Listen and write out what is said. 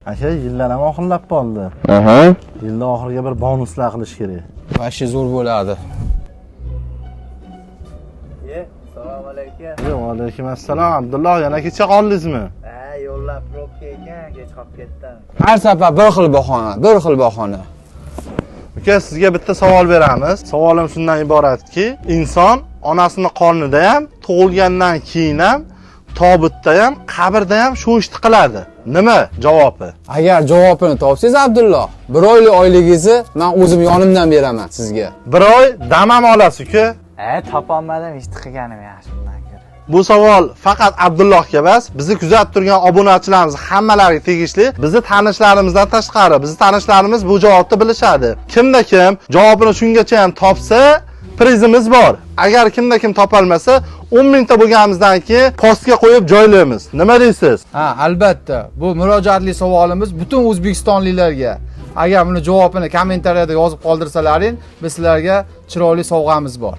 Aka, yillar ham oxirlab qoldi. Aha. Yilni oxiriga bir bonuslar qilish kerak. Вообще zo'r bo'ladi. Assalomu alaykum. Va alaykum assalom. Abdulloh, yana kecha qoldingizmi? Ha, yo'llar probka ekan, kech qolib ketdim. Har safar bir xil bahona, bir xil bahona. Uka, sizga bitta savol beramiz. Savolim shundan iboratki, inson onasini qornida ham, tug'ilgandan keyin ham, tobutda ham, qabrda ham shu ishni qiladi. Nima javobi? Agar javobini topsangiz, Abdulloh, bir oylik oyligingizni men o'zim yonimdan beraman sizga. Bir oy dam ham olasiz, uka. Ha, topolmadim, ishni qilganim yaxshi bundan ko'ra. Bu savol faqat Abdullohga emas, bizni kuzatib turgan obunachilarimiz hammalariga tegishli. Bizni tanishlarimizdan tashqari, bizni tanishlarimiz bu javobni bilishadi. Kimda kim javobini shungacha ham topsa, prizimiz bor. Agar kimda kim topolmasa, 10 mingta bo'lganimizdan keyin postga qo'yib joylaymiz. Nima deysiz? Ha, albatta. Bu murojaatli savolimiz butun o'zbekistonliklarga. Agar buni javobini kommentariyada yozib qoldirsalaring, biz sizlarga chiroyli sovg'amiz bor.